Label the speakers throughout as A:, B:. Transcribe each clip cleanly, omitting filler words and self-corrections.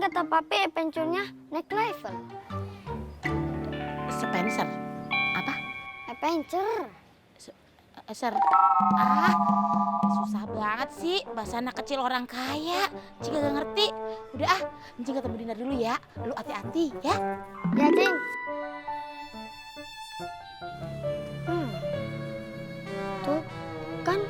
A: kata papi adventure-nya next level.
B: Spencer. Apa?
A: Adventure.
B: Ser. Susah banget sih bahasa anak kecil orang kaya. Cing gak ngerti. Udah Cing ketemu Dinar dulu ya. Lu hati-hati ya.
A: Ya, Cing. Tuh, kan.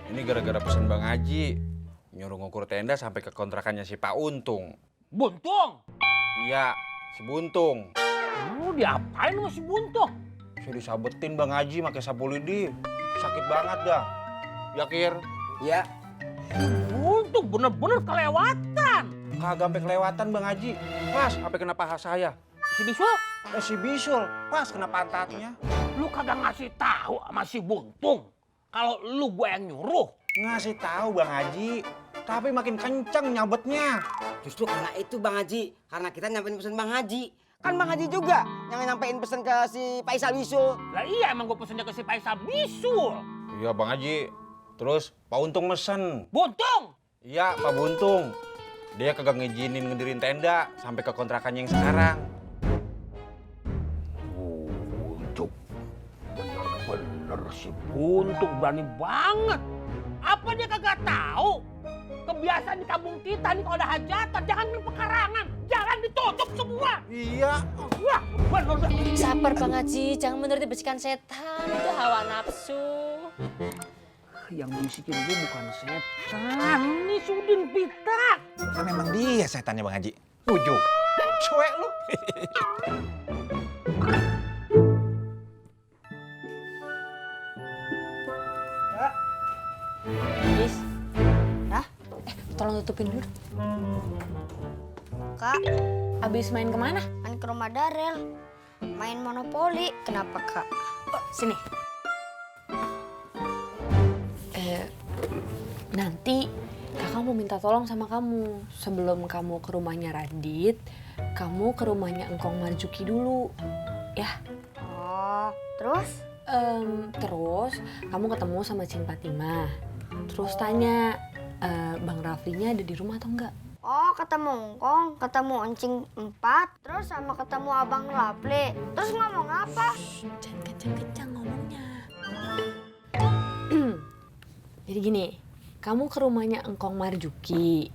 C: Ini gara-gara pesen Bang Haji. Nyuruh ngukur tenda sampai ke kontrakannya si Pak Untung.
D: Buntung?
C: Iya, si Buntung.
D: Lu diapain sama si Buntung?
C: Saya disabetin Bang Haji pakai sapu lidi. Sakit banget dah. Ya, Kir?
E: Iya.
D: Buntung bener-bener kelewatan.
C: Kagak sampai kelewatan Bang Haji. Pas, sampai kena paha saya.
D: Si Bisul,
C: Si Bisul, pas kena pantatnya.
D: lu kagak ngasih tahu sama si Buntung kalau lu gue yang nyuruh.
C: Ngasih tahu Bang Haji, tapi makin kenceng nyabetnya.
E: Justru karena itu Bang Haji, karena kita nyampein pesan Bang Haji. Kan Bang Haji juga yang nyampein pesan ke si Faisal Bisul.
D: Lah iya emang gue pesennya ke si Faisal Bisul.
C: Iya Bang Haji. Terus Pak Untung mesen.
D: Buntung!
C: Iya Pak Buntung. Dia kagak ngizinin ngedirin tenda sampai ke kontrakannya yang sekarang.
D: Buntung. Bener-bener si Buntung berani banget. Apa dia kagak tahu? Kebiasaan di kampung kita nih kalau ada hajatan jangan main pekarangan, jalan ditutup semua.
C: Iya.
D: Wah, bener.
F: Sabar Bang Haji, jangan menuruti bisikan setan, itu hawa nafsu.
D: Yang bisikin gue bukan setan, ini Sudin Pitak.
G: Kan memang dia setannya Bang Haji. Tujuh. Cuek lu.
F: Bis. Dah? Tolong tutupin dulu.
A: Kak,
F: Abis main kemana?
A: main ke rumah Darel. Main monopoli. Kenapa, Kak?
F: Sini. Nanti kakak mau minta tolong sama kamu. Sebelum kamu ke rumahnya Radit, kamu ke rumahnya Engkong Marjuki dulu. Ya.
A: Oh, terus?
F: Terus kamu ketemu sama Cing Fatimah. Terus tanya, Bang Raflinya ada di rumah atau enggak?
A: Oh, ketemu Ngkong, ketemu Encing 4, terus sama ketemu Abang Rafli. Terus ngomong apa?
F: Jangan kencang-kencang ngomongnya. Jadi gini, kamu ke rumahnya Engkong Marjuki.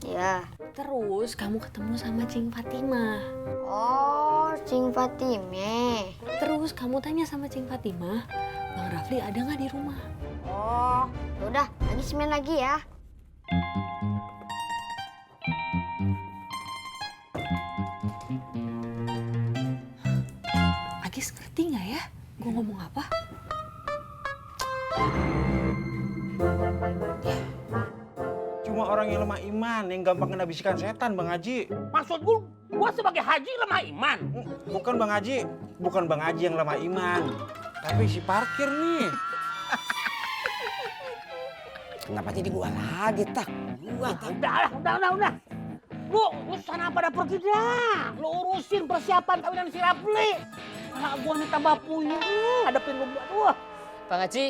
A: Ya.
F: Terus kamu ketemu sama Cing Fatimah.
A: Oh, Cing Fatime.
F: Terus kamu tanya sama Cing Fatimah, Bang Rafli ada nggak di rumah?
A: Oh, udah, lagi semen lagi ya.
F: Agis ngerti nggak ya? Gue ngomong apa?
C: Cuma orang yang lemah iman yang gampang kena bisikan setan Bang Haji.
D: Maksud gue sebagai haji lemah iman.
C: Bukan Bang Haji, bukan Bang Haji yang lemah iman. Tapi si parkir nih.
E: Kenapa jadi gua lagi, Tak? Gua, Tak.
D: Udah. Lu sana pada pergi dah. Lu urusin persiapan kawinan si Rafli. Anak gua nih tambah puyeng ngadepin lu berdua.
H: Bang Haji,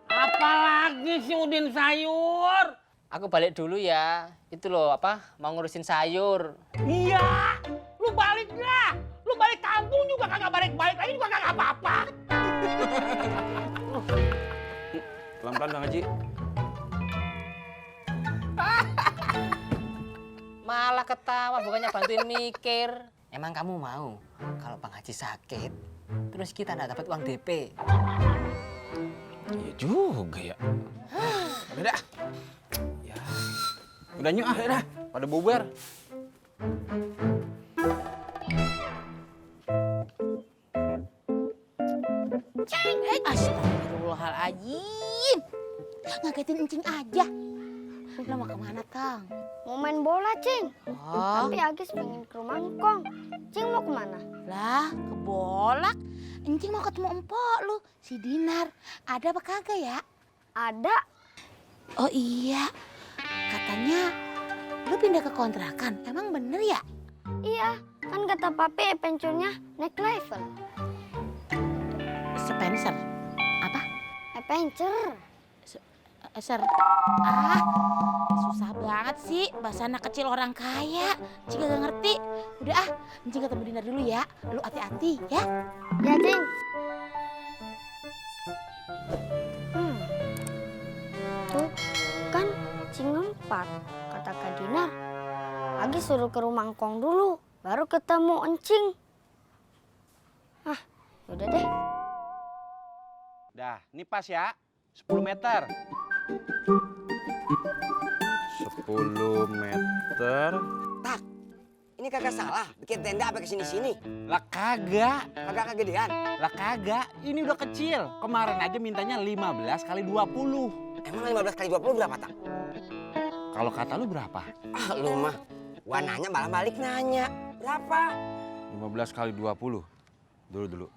D: Apalagi si Udin sayur.
H: aku balik dulu ya. Itu loh mau ngurusin sayur.
D: Iya, lu balik dah. Lu balik kampung juga kagak balik-balik lagi juga kagak apa-apa.
C: Pelan-pelan Bang Haji.
H: Malah ketawa, bukannya bantuin mikir. Emang kamu mau kalau Bang Haji sakit, terus kita nggak dapat uang DP?
G: Iya juga ya.
C: Udah. Ya. Udah nyuk dah. Pada bubar.
B: Astagfirullahaladzim. Ngagetin encing aja. Lu mau kemana, Kang?
A: Mau main bola, Cing.
B: Oh,
A: Tapi Agis pengen ke rumah Ngkong. Cing mau kemana?
B: lah kebolak. Encing mau ketemu empok lu, si Dinar. Ada apa kagak ya?
A: Ada.
B: Oh iya, katanya lu pindah ke kontrakan. Emang bener ya?
A: Iya, kan kata papi adventure-nya next level.
B: Spencer. Apa?
A: adventure.
B: Ser, susah banget sih bahasa anak kecil orang kaya. Cing gak ngerti. Udah Cing ketemu Dinar dulu ya. Lu hati-hati ya.
A: Ya, Cing. Tuh, kan Cing 4, kata Kak Dinar. Lagi suruh ke rumah Engkong dulu, baru ketemu Encing. Udah deh.
C: Dah, ini pas ya. 10 meter. 10 meter.
E: Tak, ini kagak salah bikin tenda apa kesini-sini.
C: Lah kagak.
E: Kagak kegedean.
C: Lah kagak. Ini udah kecil. Kemarin aja mintanya 15 kali 20.
E: Emang 15 kali 20 berapa, Tak?
C: Kalau kata lu berapa?
E: Lu mah, gua nanya malah balik nanya. Berapa?
C: 15 kali 20. Dulu.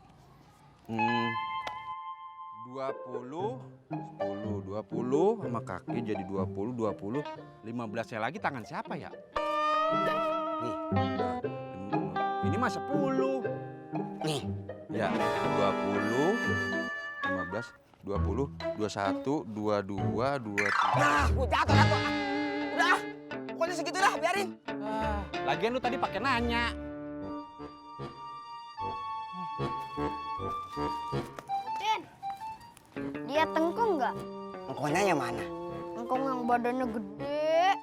C: 20, 10, 20 sama kaki jadi 20, 15-nya lagi tangan siapa ya?
E: Nih.
C: Ini mah 10.
E: Nih.
C: Ya, 20, 15, 20, 21, 22, 23.
E: Nah, gua jatuh. Udah, pokoknya segitu dah, biarin.
C: Lagian lu tadi pakai nanya.
A: Den, dia Engkong nggak?
E: Engkongnya yang mana?
A: Engkong yang badannya gede,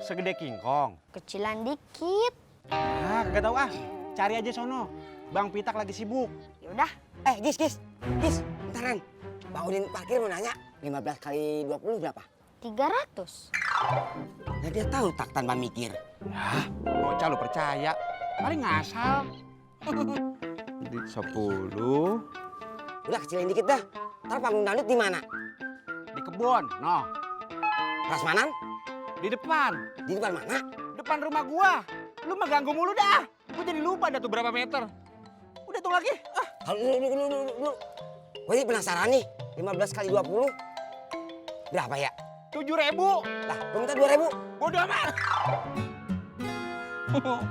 C: Segede kingkong.
A: kecilan dikit.
C: Kagak tahu Cari aja sono. Bang Pitak lagi sibuk.
A: Yaudah,
E: Gis, bentaran. Bang Udin parkir mau nanya, 15 kali 20 berapa?
A: 300.
E: Nah, dia tahu tak tanpa mikir.
C: Bocah lu percaya. Paling ngasal. Jadi 10.
E: Udah kecilin dikit dah. Ntar panggung dangdut di mana?
C: Di kebun. Noh,
E: Prasmanan?
C: di depan.
E: Di depan mana?
C: Depan rumah gua. Lu mah ganggu mulu dah. Gua jadi lupa dah tuh berapa meter. Udah tuh lagi.
E: Dulu. Gue jadi penasaran nih. 15 kali 20. Berapa ya?
C: 7.000.
E: Lah, gue minta 2.000.
C: Bodoh amat.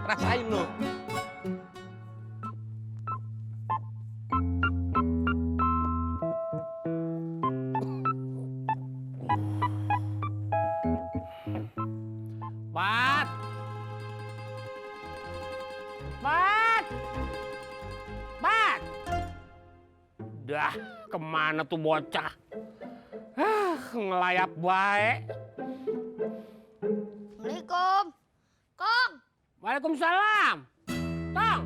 C: Rasain lu.
D: Bat! Dah, kemana tuh bocah? Ngelayap baik.
A: Assalamualaikum. Kong.
D: Waalaikumsalam. Tong,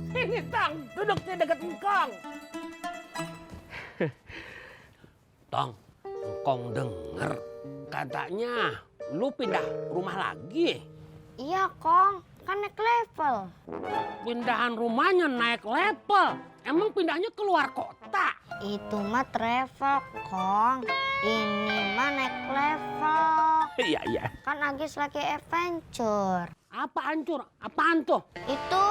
D: sini Tong, duduk di dekat Engkong. Tong, Engkong denger katanya lu pindah rumah lagi.
A: Iya, Kong. Kan naik level.
D: Pindahan rumahnya naik level. Emang pindahnya keluar kota?
A: Itu mah travel, Kong. Ini mah naik level.
D: Iya.
A: Kan Agis lagi adventure.
D: Apa hancur? Apaan tuh?
A: Itu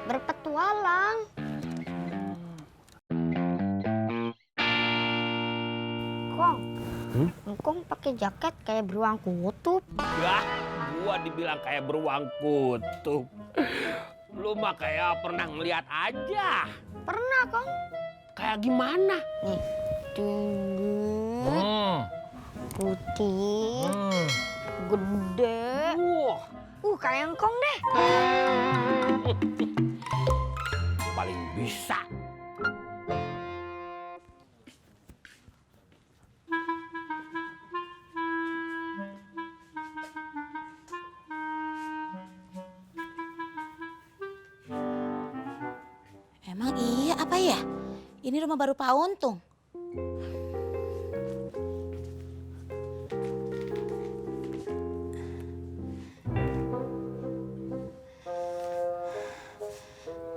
A: berpetualang. Kong, Engkong pakai jaket kayak beruang kutub.
D: Yah, gua dibilang kayak beruang kutub. Lu mah kayak pernah ngeliat aja.
A: Pernah, Kong?
D: Kayak gimana?
A: Nih, tinggi, putih, gede.
D: Wah,
A: Kayak Engkong deh.
D: paling bisa.
B: Emang iya apa ya? Ini rumah baru Pak Untung.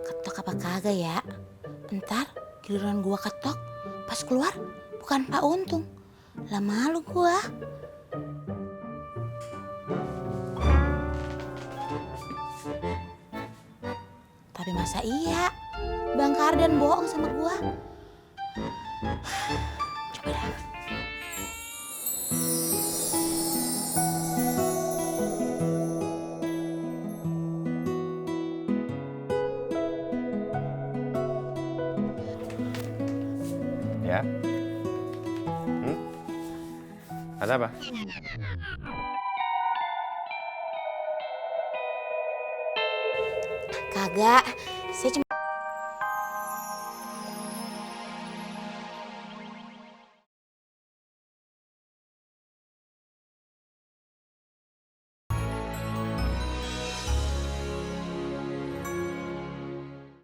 B: Ketok apa kagak ya? Ntar giliran gua ketok, pas keluar bukan Pak Untung. Lah malu gua. Tapi masa iya Bang Kardan bohong sama gua? Coba dah.
I: Ya. Ada apa?
B: Kagak, saya cuma